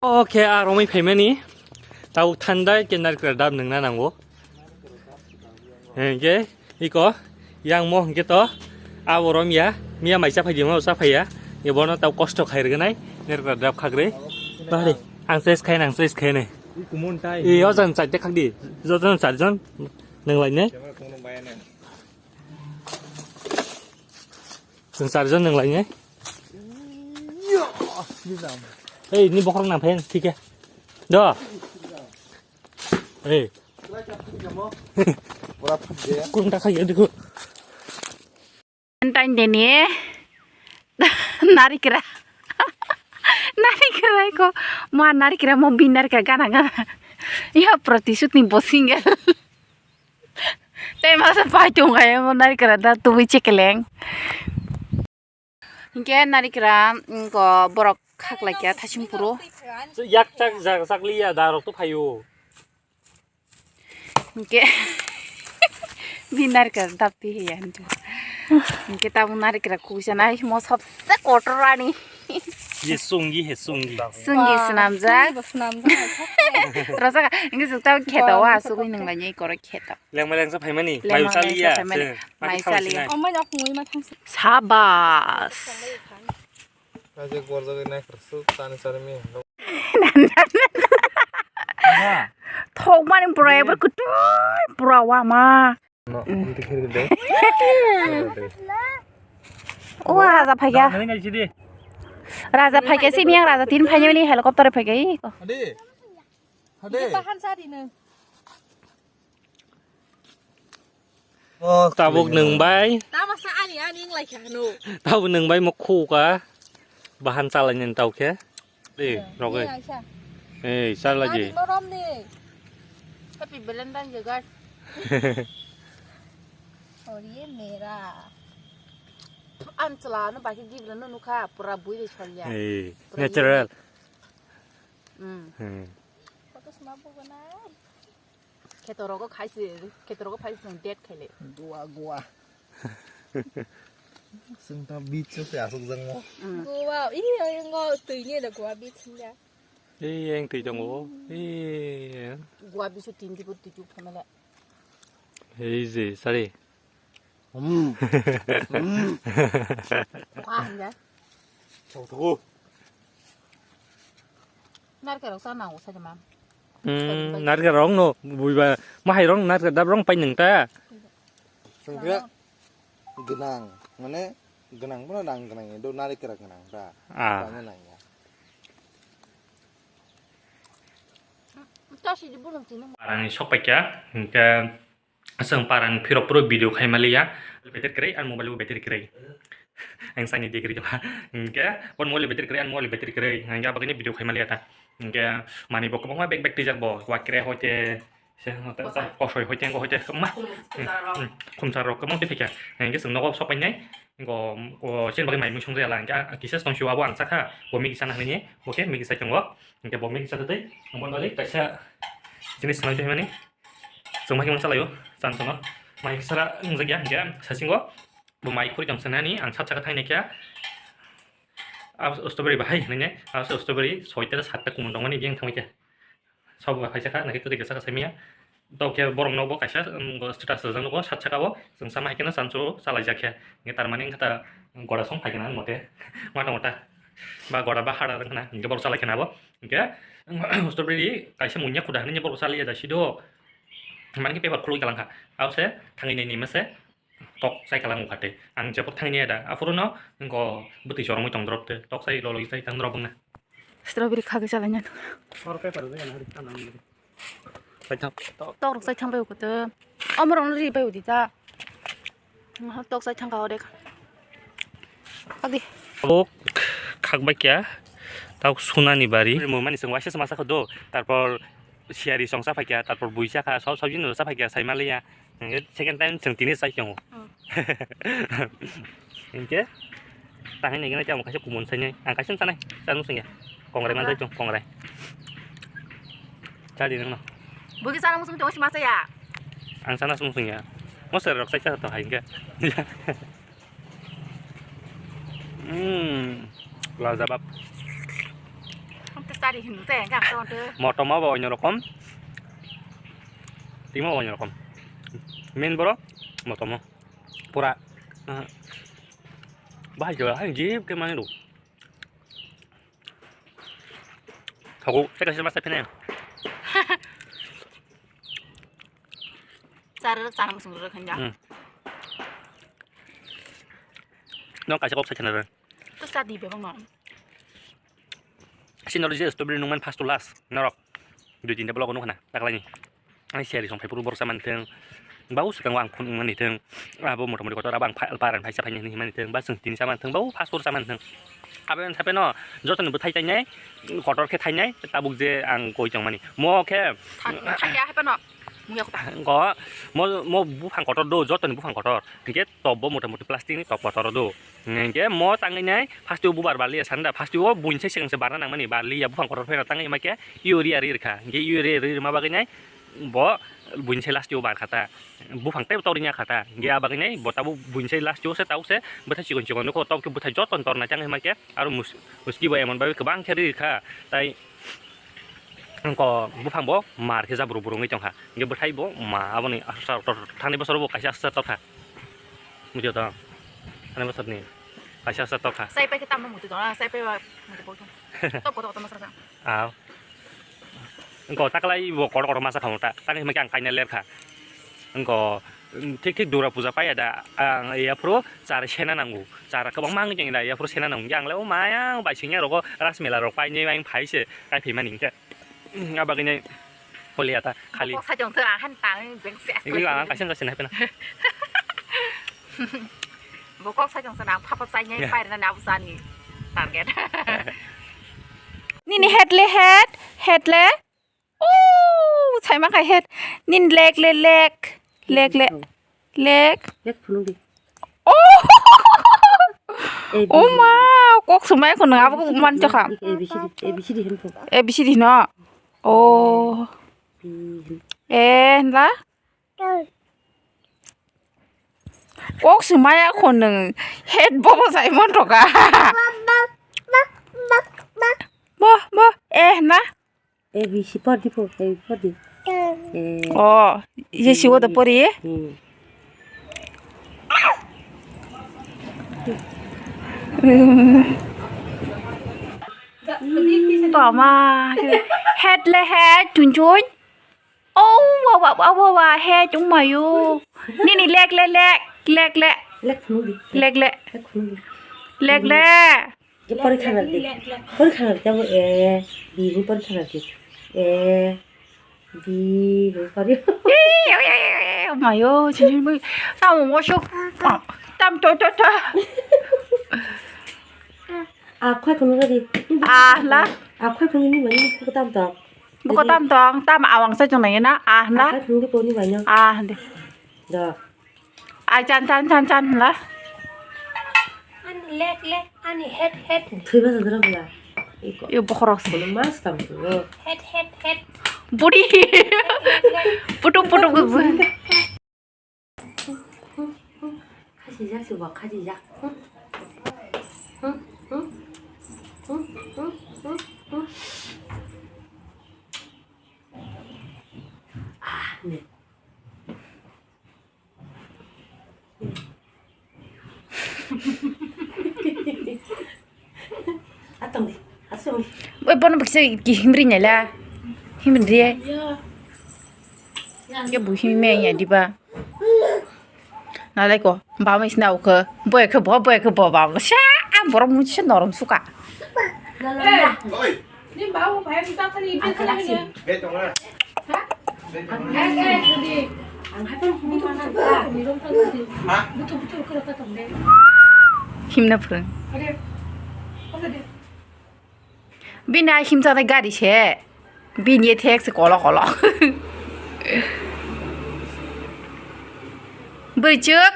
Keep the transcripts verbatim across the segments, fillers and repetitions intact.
Oke, a romwi phaimani. Tabuk thandai ke narikra dab nungna nango. Hingke iko yang mo hingke to abo rom ya. Miya mai cha phai di, mo cha phai ya. Ye bono tabuk kosto khai rwgwnai. Narikra dab khagre. Bari. Ang choice khai nang choice khai nai. Kumun tai. E, ojan chai te khagdi. Jojan char jon nang lai ne. Chwng char jon nang lai ne. Ei, ni bokhorok nang phen thike. Do. Ei. Kurung ta khai dikhu. Valentine Day ni narikra. Narikra ko ma narikra mo bin narikra gana gana. Ya protishoot ni bo single. Tei masa pai tong kaya mo narikra da tubui chekeleng. Hingke narikra, mm, ko borok khaklai kya thasing phuru. Yak chak jak chak liya da rok to phayo. Hingke bi narikra dapti hiya hintu. Hingke tabuk narikra kuisa nai mo sobse kotor ani. Ye sungi he sungi. Sungi swnamjak. Bo swnamjak. Rasa hingke sukta kheto wa sugui nang lai koro kheto. Lengma lengsa phaimani. Lengma mayu lengsa chaliya. Phaimani. Mayu chaliya. Omai nok mui ma thangsi. Sabas. Aje gorjagwi nai kharsuk tani sarmi. Thok mani pura ebar kutu pura wa ma. No, hindi khiri de. O raja phaikya. Nang nang sidi. Raja phaikya sini yang raja tin phaikya ni helicopter phaikya iko. Hadi. Hadi. Tahan sadi nang. Oh, tabuk nung bai. Tama sa ani ani wng lai kha no. Tabuk nung bai mo khu ka. Bahan chalai nang tau khe. Eh, rogoi. Eh, sar lagi. Ani morom ni. Happy Valentine Day, guys. Aur ye mera. An chala no baki gibla no nukha pura bui de chalya. Eh, natural. Hmm. Photo sma bugo na. Khetorogo khaisi, khetorogo phaisi chwng date khaile. Goa, Goa. Chwng ta beach o se aswk jangmo. Mm. Goa, i, i, ngo twi ni da Goa beach hinja. Ei, eng twi tongo. Ei. Goa beach o tin dibo twi juk thamale. Ei je, sari. Hmm. Hmm. Goa hinja. Chau thugo. Narikal rok cha nango sa de ma. Hmm, narikal rok no buiba ma hai rok narikal dab rok pai nung ta. Sengkrak gwnang, mane gwnang bono nang gwnang do narikal gwnang ta. Ah. Tamo nang ya. Ta si di bulung tini. Parani sok paikya, hingke Aswng parang phirok phuru video khai maliya. Battery kwrwi, ani mobile bo battery kwrwi. Ang sani degree joma. Hingke, bon mobile battery kwrwi, ani mobile battery kwrwi. Hingke, abagini video khai maliya ta. Hingke, mani bo kwbangma bag bag twijak bo. Wakre hoite, se, kosoi hoite, ngo hoite, kwbangma. Hmm, hmm, khumsa rok kwbang tei phikya. Hingke, chwng nogo sok painai. Ngo, o, sen bagwi mai mui song jaya la. Hingke, kisa tong siwa bo ang sakha. Bo migi sana hwnwi, bo khe migi sai tongo. Hingke, bo migi sa tei, ang bon bagwi kaisa jinis sanai tongmani. Chwng mai khe masa laio, chan chwngno. Mai khe sara wngjakya, hingke sasingo bo mai khuri tong sanani, ang sat saka thainai khe, ah, strawberry bahai hinwi ne, ah, strawberry soita satta kumun tongmani, biyang thangwi khe. Sabo hai saka, nake kwrwi saka saimanya. Tokhe borokno bo kaisa, um, status rwjak nugo, sat saka o, chwng sama hai kheno chanchuru chalaijak khe. Hingke tarmani wngkha ta gora song phai khna mote, mata mota. Ba gora ba hada wngkhna, hingke borok chalai khna bo. Hingke, strawberry kaisa munya khuda hinwi borok chaliya da sido. Mani khe paper khulwi kalang kha. Abo se thangwi nai nima se tok chai kalang kha tei. Ang jepor thangwi nai da. Aphuru no wngkho bwtwi choromwi tong drop tei. Tok chai lolwi chai tang drop wngna. Strawberry khagwi chalaina. Tok rok chai thang bai ukhuto. Omorok no ri bai udi ta. Tok chai thang kha odek. Adi. Abo khak bai kya. Tok sunani bari. Mo mani song waisa sama sakho do. Tarpor siyari song sa phaikya, tarpor bui sakha, sob sabji no sa phaikya, sai maliya. Hingke second time chwng tini sai tongo. Oh. Hingke, tahai nai gana tamo kaisa kumun sai nai. Ang kaisa chanai, chanu sungya. Kongrai manjai tong, kongrai. Chadi nang no. Bugi sana musung tong sima saya. Ang sana sung sungya. Mo ser rok sai sa to hai hingke. Hmm. Lajabab. Ari hindu te, gak to to. Motomo bo onyo rokom. Timo bo onyo rokom. Main boro motomo. Pura. Bahai jora, hai jib ke mani do. Thogo, teka sih masa pene. Chara chana musung ro khanja. Hmm. No kaisa kok sa chana. To sa di bebang no. Sini ro je strawberry nungman first to last. Norok. Dui tinta block nukna. Taklaini. Ani seri song phai puru borok sa mantheng. Bau swkang ang phun mani theng. Abo mota moti kotor abo ang pha-, paran phaisa phaini hinwi mani theng. Ba swng tini sa mantheng. Bau first to sa mantheng. Abe ang sape no. Joto ni bwthai tainai. Kotor khe thainai. Tabuk je ang koi tong mani. Mo khe. Thang, thang ya hape no. Mungya ko. Ko. Mo, mo buphang kotor do. Joto ni buphang kotor. Hingke top bo mota moti plastic ni top kotor do. Hingke mo tangwi nai, first o bubar barliya sanda, first o buini sai swkang se barna nangmani, barliya buphang kotor pheno tangwi ma khe, urea ri rwkha. Hingke urea ri rwma bagwi nai, bo buini sai last o bar kha ta. Buphang tei tori ya kha ta. Hingke a bagwi nai, bo tabuk buini sai last o se tabuk se, bwthai chikon chikon nukho, tabuk khe bwthai joto ni torna chang ma khe, aro mus-, muski bo emon bagwi kwbang khe ri rwkha. Tai Wngkha buphang bo mar khe jabru buru wngwi tongkha. Hingke bwthai bo ma aboni aswk thani bosoro bo kaisa aswk torkha. Bujo to? Thani bosorni kaisa aswk torkha. Sai pai khe tamo muti tong, sai pai ba muti bo tong. Tok kotor kotor masa. Aw. Wngkha taklai bo kotor kotor masa khamu ta. Tani hwnba khe ang kaina lerkha. Wngkha thik thik Dura puja paiya da. Ang yaphuru char sena nango. Char kwbangma wngwi tongda yaphuru sena nango. Ang le o maya bai singya rogo ras mela rok painai bai phai se kai phaimani hingke. Abagini holiya ta khali. Bokok sajong thang ahan tang beng se. Ini ang kasih kasih nape na. Bokok sajong sana papa sanya pair na nabu sani target. Nini head le head, head le. Oh, saima khai head. Nin leg le leg, leg le. Lek. Lek phunuk di. Oh! A B C D. Oh ma, kok swmai kheno abo man chakha. A B C D, A B C D hin phung. A B C D no. Oh. P hin. Eh, hwnla? Kok swmai kheno head bobo sai mon toka. Bo, bo, eh, na. A B C pori po, A B C pori. Eh. Oh, ye si wo da pori? Hmm. To ma, head le head, chun chun. Oh, wa, wa, wa, wa, wa, head, oh my, oh. Nini leg, le, leg, leg, le. Leg phunuk di. Leg, le. Leg phunuk di. Leg, le. Ye pori khana di. Pori khana di, abo A, B ni pori khana di. A, B ni pori. Eh, eh, eh, eh, oh my, oh, chun chun, boy. Tam mo shok. Tam to, to, to. A khoi khunu di. A la. A khoi khunu ni mani ko tam to. Ko tam to, tam awang sa jong na. A la. A khoi khunu di ko ni mani. A de. Do. Ai chan chan chan chan la. Ani leg leg, ani head head. Thwiba jadra bula. Iko. Yo bokhorok se. Kono mas tam tu. Head head head. Budi. Putuk putuk. Khasi jak se ba khasi jak. Ah, ne. Atong di, asong di. Oi, bono baksa ki himri nyala. Himri. Ya bu himri me ya diba. Nalai ko, bama isna uke. Boy ke bo, boy ke bo bama. Sha, am borok mu se norom suka. Oi. Ni babu bhai buta khani ibe khani ni. Be tong na. Ha? Be tong na. Ang hai pun butu butu butu ni rom tong ni. Ha? Butu butu ko ta tong de. Himna phrang. Ade. Oke de. Bini himjaknai gari se. Bini ye thek se kolo kolo. Bwrwi chwk.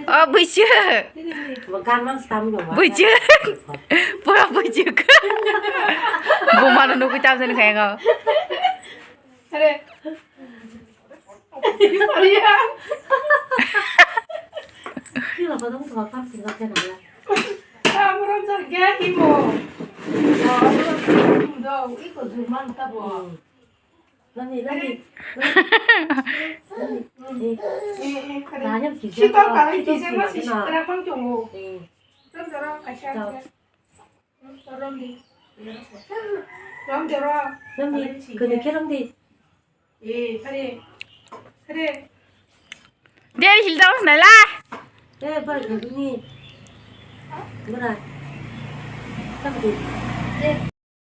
O bwswk. Bwswk. Pura bwswk. Bumano nugwi tamjani khayango. Dong, iko jurman tabo. Hmm. Nani, nani. Nani. Eh, eh, kare. Nani, kisa. Sito kare, kisa ma si sikra pang chungo. Eh. Rom doro, kaisa. Rom di. Rom doro. Nani, kene ke rom di. Eh, kare. Kare. Dia di hilda mas nala. Eh, bar ni. Bar. Tak di. Eh.